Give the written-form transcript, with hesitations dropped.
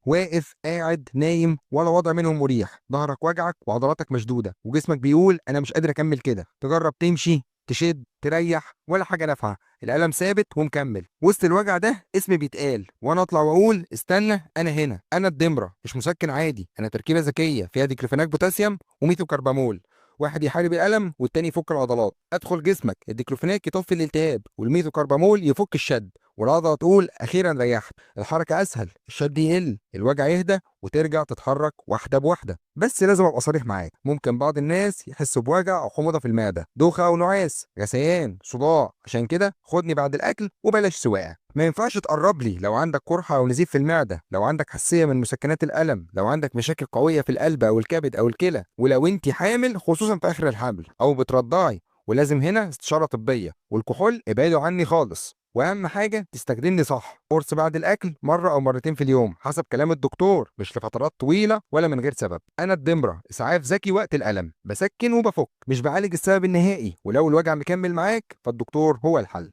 واقف، قاعد، نايم، ولا وضع منهم مريح. ظهرك وجعك وعضلاتك مشدودة وجسمك بيقول انا مش قادر اكمل كده. تجرب تمشي، تشد، تريح، ولا حاجة نافعة. الالم ثابت ومكمل. وسط الوجع ده اسمي بيتقال، وانا اطلع واقول استنى، انا هنا. انا الدمره، مش مسكن عادي، انا تركيبه ذكية فيها ديكلوفيناك بوتاسيوم وميثوكربامول. واحد يحارب الالم والتاني يفك العضلات. ادخل جسمك، الديكلوفيناك يطفي الالتهاب والميثوكربامول يفك الشد، والعضله تقول اخيرا ريحت. الحركة اسهل، الشد يقل، الوجع يهدى، وترجع تتحرك واحدة بواحدة. بس لازم ابقى صريح معاك، ممكن بعض الناس يحسوا بوجع او حموضه في المعدة، دوخه او نعاس، غثيان، صداع. عشان كده خدني بعد الاكل وبلاش سواقة. ما ينفعش تقرب لي لو عندك قرحة او نزيف في المعدة، لو عندك حساسية من مسكنات الالم، لو عندك مشاكل قوية في القلب او الكبد او الكلى، ولو انت حامل خصوصا في اخر الحمل او بترضعي. ولازم هنا استشاره طبية، والكحول ابعدوا عني خالص. واهم حاجة تستخدمني صح، قرص بعد الاكل مرة او مرتين في اليوم حسب كلام الدكتور، مش لفترات طويلة ولا من غير سبب. انا الدمره، اسعاف ذكي وقت الالم، بسكن وبفك، مش بعالج السبب النهائي. ولو الوجع مكمل معاك فالدكتور هو الحل.